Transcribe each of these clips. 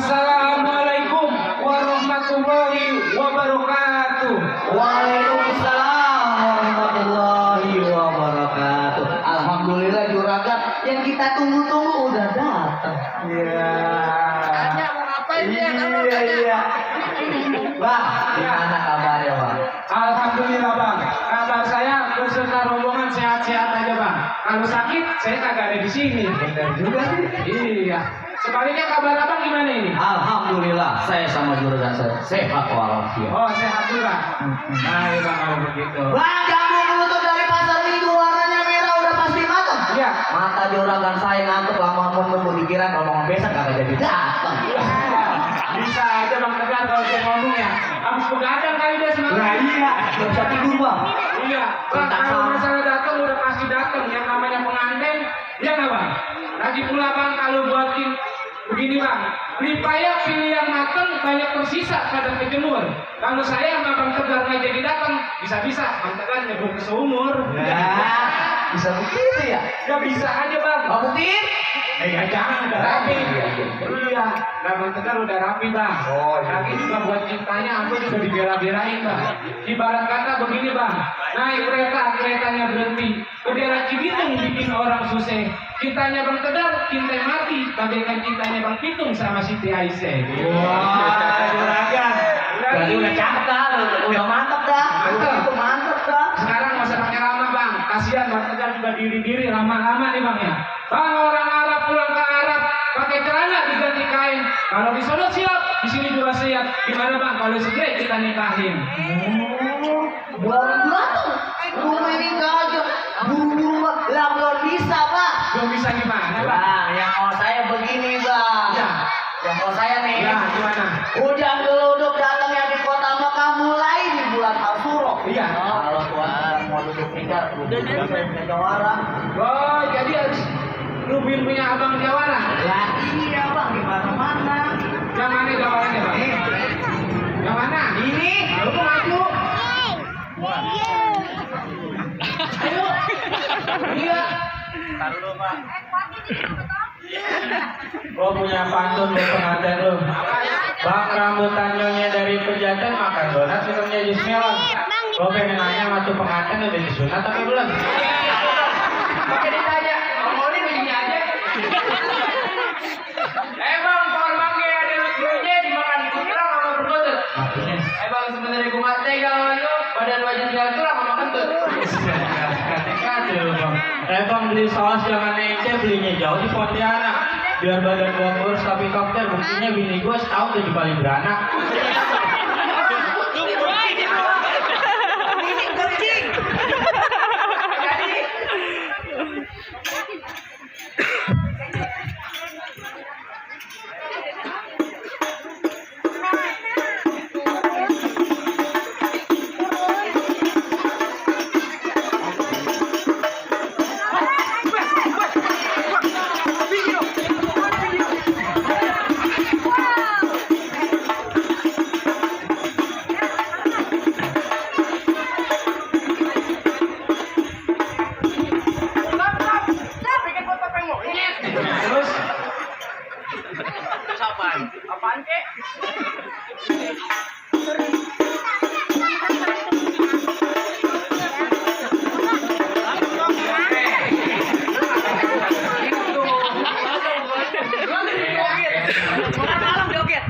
Assalamualaikum warahmatullahi wabarakatuh. Waalaikumsalam warahmatullahi wabarakatuh. Alhamdulillah juragan, yang kita tunggu-tunggu udah datang. Iya. Tanya mau ngapain dia? Kamu Iya tanya. iya. Bang, gimana kabarnya bang? Alhamdulillah bang. Kabar saya beserta rombongan sehat-sehat aja bang. Kalau sakit saya kagak ada di sini. Benar juga sih. Iya. Sebaliknya kabar abang gimana ini? Alhamdulillah, saya sama juragan saya sehat walafiat. Oh sehat juga. Baik bang kalau begitu. Bang, jamu penutup dari pasar minggu warnanya merah udah pasti matang. Iya. Mata juragan saya ngantuk lama menunggu dikira ngomong besok kagak jadi datang. Bisa aja bang Tegar kalau saya ngomong ya. Habis begadang kali dia semalam. Nah iya, gak bisa tidur bang. Iya. Bang kalau masalah datang udah pasti datang. Yang namanya pengantin, ya nggak bang? Lagi pula bang kalau buatin begini bang, beli payak pilih yang mateng banyak tersisa pada kejemur. Kalau saya sama bang Tegar nggak jadi datang, bisa-bisa bang Tegar nyebur ke seumur. Nah, bisa begitu ya? Ya bisa aja bang. Mau buktiin? Ya jangan udah rapi. Iya, nah bang Tegar udah rapi bang. Oh, iya. Lagi juga buat cintanya aku juga dibela-belain bang. Ibarat kata begini bang, naik kereta keretanya berhenti, bendera Cibitung bikin orang susah. Cintanya bang Tegar cinta mati, bagaikan cintanya bang Pitung sama Siti Aisyah. Wah, juragan. Jadi udah cakep dah, udah mantep dah. Mantep. Itu mantep dah. Sekarang nggak usah pakai lama bang, kasihan bang Tegar juga diri-diri lama-lama nih bang ya. Bang orang Arab pulang ke Arab pakai celana diganti kain. Kalau di sono siap, di sini juga siap. Gimana bang? Kalau segera kita nikahin. Belum datang. Rumah ini enggak aja. Buru-buru bang. Lah belum bisa bang. Belum bisa gimana bang? Bang, yang mau saya begini bang. Ya, Yang mau saya nih. ya gimana? Hujan geluduk datangnya di kota Mekah mulai di bulan Asyura. Iya. Kalau tuan mau duduk nikah, udah saya punya jawara. Oh jadi harus Rubin punya abang jawara. Lah iya bang, di mana-mana. Yang mana jawarannya bang? Yang mana? Ini. Lu kok maju? Ayo. Iya. Taruh Pak. Gua punya pantun buat pengantin lu. Bang rambutan nyonya dari pejantan makan donat minumnya jus melon. Gua pengen nanya sama tuh pengantin udah disunat tapi belum? Pakai ditanya, ngomongin begini aja. Bang, pohon mangga ada lucunya dimakan kucing sama berkutut. Maksudnya? Bang sebenarnya gua nggak tega sama lu, badan wajib diatur sama makan tuh. Bang beli saus jangan ece, belinya jauh di Pontianak. Biar badan gua kurus tapi kokter, buktinya bini gua setahun 7 kali beranak. Terus Apaan kek? Malam joget.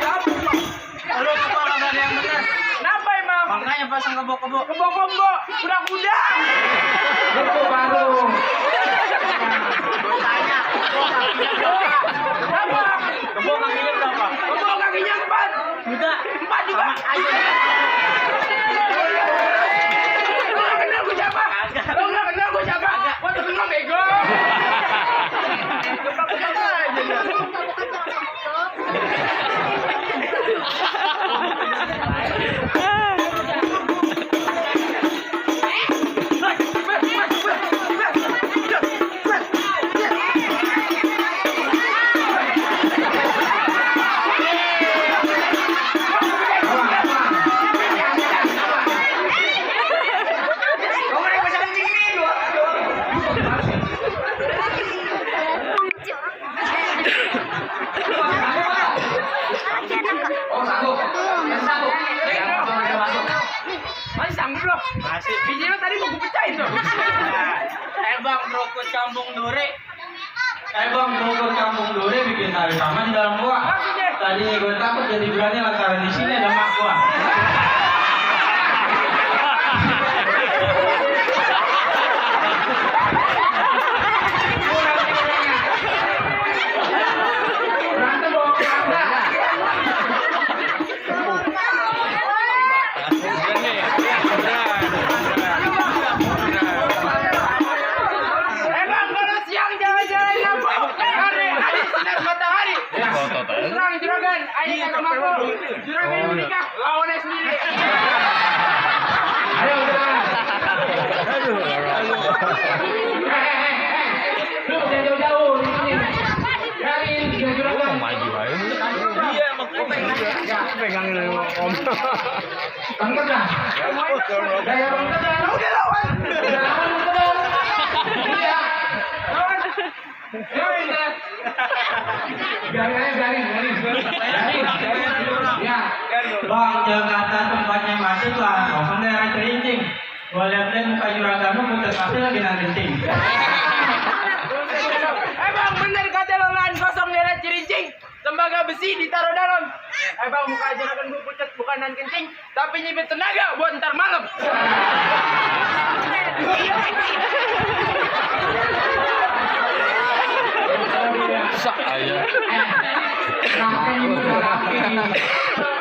Halo, Bapak, nggak ada yang benar. Kenapa emang? Makanya pasang kebo-kebo. Kebo-kebo, kuda-kuda. itu baru. Tanya. Kenapa? Kebo kakinya berapa? Kebo kakinya 4. Juga 4 juga. Ayo. Lu nggak kenal gue siapa? Lu nggak kenal gue siapa? Gua tuh kenal bego. Kebo-kebo aja. lo. Masih. Biji lo tadi mau gue pecahin tuh. Bang, rokok kampung dure. Bang, mau ke kampung dure bikin tali sama di dalam gua. Tadi gue takut jadi berani lantaran di sini ada mak gua. Berantem bawa keranda. Bang, kalau siang jalan-jalan ngapa? Hari sinar matahari. Serang juragan, ayo kita mampu. Juragan yang menikah, lawannya sendiri. Ayo jangan. Lu jangan jauh-jauh di sini. Biarin tiga juragan. Iya, emang Pegangin om. Bangkit dah. Gaya bangkit dah. Udah lawan. Udah lawan bangkit dah. Iya. Lawan. Lawan dah. Biarin. Ya. Bang, Jakarta tempatnya macet lah. Kosong daerah Cerincing. Gua lihat muka juraganmu putus pasti lagi nanti. Bang, bener kata lo lahan kosong daerah Cirincing. Tembaga besi ditaruh dalam. Bang, muka juragan gue pucat bukan nan kencing, tapi nyibit tenaga buat ntar malam.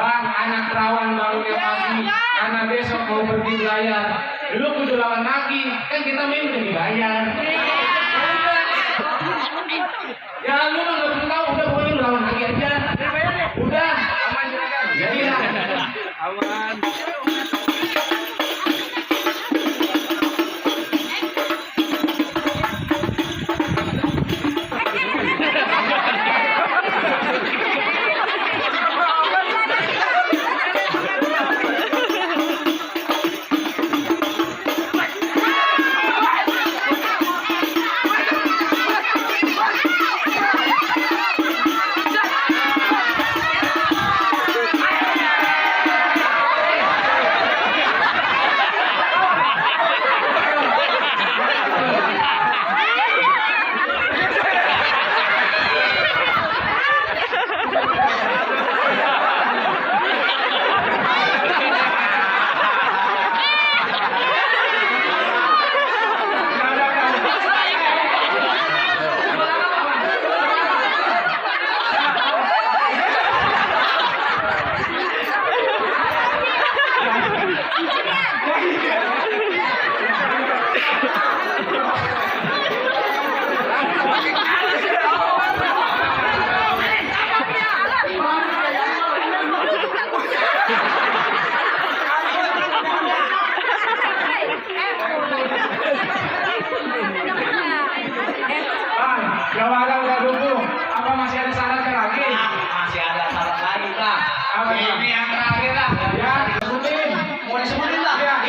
Bang, anak perawan bangunnya pagi karena besok mau pergi belayar. Lu kudu lawan lagi, kan kita main udah dibayar. Ya lu mah nggak perlu tahu, udah pokoknya lu lawan lagi aja. Udah, aman juragan. Jadi lah. Aman. Jawara udah dulu. Apa masih ada syaratnya lagi? Masih ada syarat lagi kak. Apa itu? Ini yang terakhir lah. Ya, sebutin. Mau disebutin lah. Ya.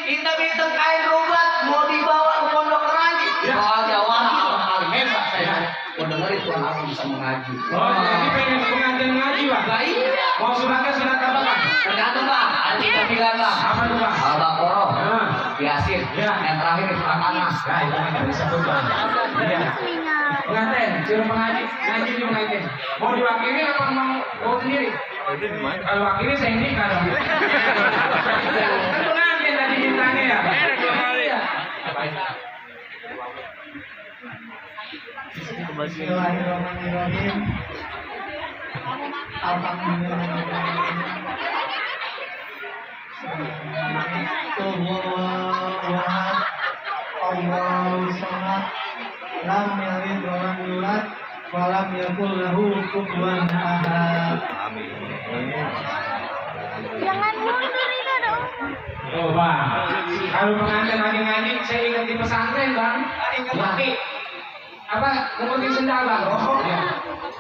Hitam kain rubat mau dibawa ke pondok keranji. Ya. Soal jawara paling hebat saya. Mau dengerin Tuhan aku bisa mengaji. Oh, jadi pengen pengantin ngaji, Pak? Lah iya. Mau suratnya surat apa, Pak? Tergantung lah. Ada 3 pilihan lah. Apa tuh, Pak? Al-Baqarah, Ah. Yasin, Ya. yang terakhir surat Anas. Nah, itu kan nggak disebut, Pak. Iya. Pengantin, suruh ngaji di pengantin. Mau diwakili apa mau sendiri? Kalau wakili saya nikah dong. Kan pengantin tadi mintanya ya. Iya. Bismillahirrahmanirrahim. Allahu samad, lam yalid wa lam yulad wa lam yakul lahu kufuwan ahad. Jangan mundur itu dong. Oh, Bang. Kalau pengantin lagi ngaji, saya ingat di pesantren, Bang. Mati. Apa? Ngumpetin sendal, Bang. Oh, ya.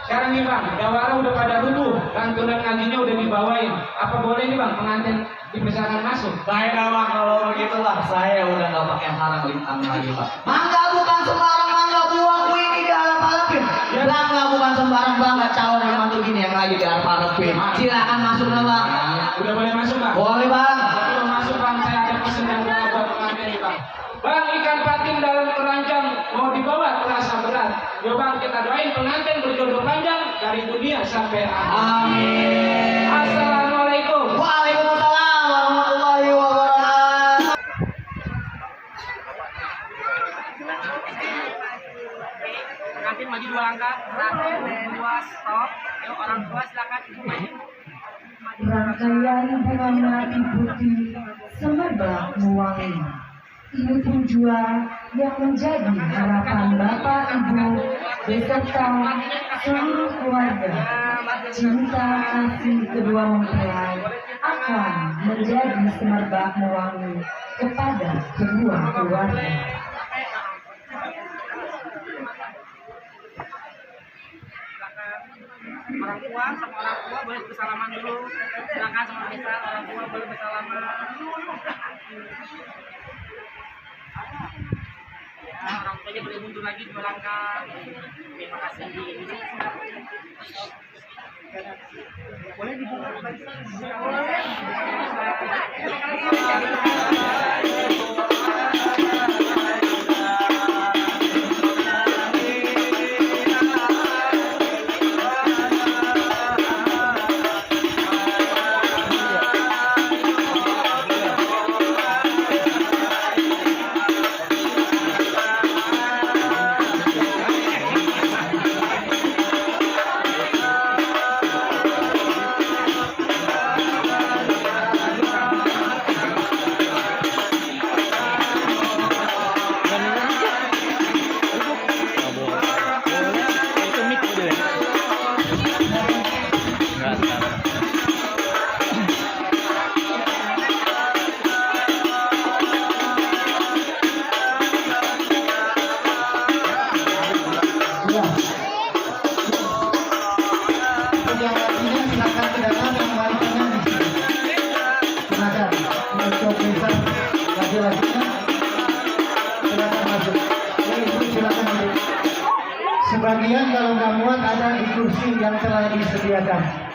Sekarang nih, Bang. Jawara udah pada rubuh. Lantunan ngajinya udah dibawain. Apa boleh nih, Bang, pengantin dipersilakan masuk? Baiklah Bang, kalau begitulah saya udah nggak pakai harang lintang lagi Pak. Mangga bukan sembarang mangga buahku ini diharap-harapin. Bangga bukan sembarang bangga calon yang mantu gini yang lagi diharap-harapin. Silakan masuk lah Bang. Udah boleh masuk, Bang? Boleh Bang. Tapi mau masuk Coba kita doain pengantin berjodoh panjang dari dunia sampai akhir. Amin. Assalamualaikum. Waalaikumsalam warahmatullahi wabarakatuh. Pengantin maju 2 langkah. 1, 2, stop. Ayo orang tua silakan ibu maju. Rangkaian bunga melati putih semerbak mewangi. Ini pun jua yang menjadi harapan Bapak Ibu beserta seluruh keluarga. Cinta kasih kedua mempelai akan menjadi semerbak mewangi kepada kedua keluarga. Orang tua sama orang tua boleh bersalaman dulu. Silakan sama bisa orang tua boleh bersalaman. Ya, orang tuanya boleh mundur lagi 2 langkah. Terima kasih. Boleh dibuka kembali? Sebagian kalau nggak muat ada di kursi yang telah disediakan.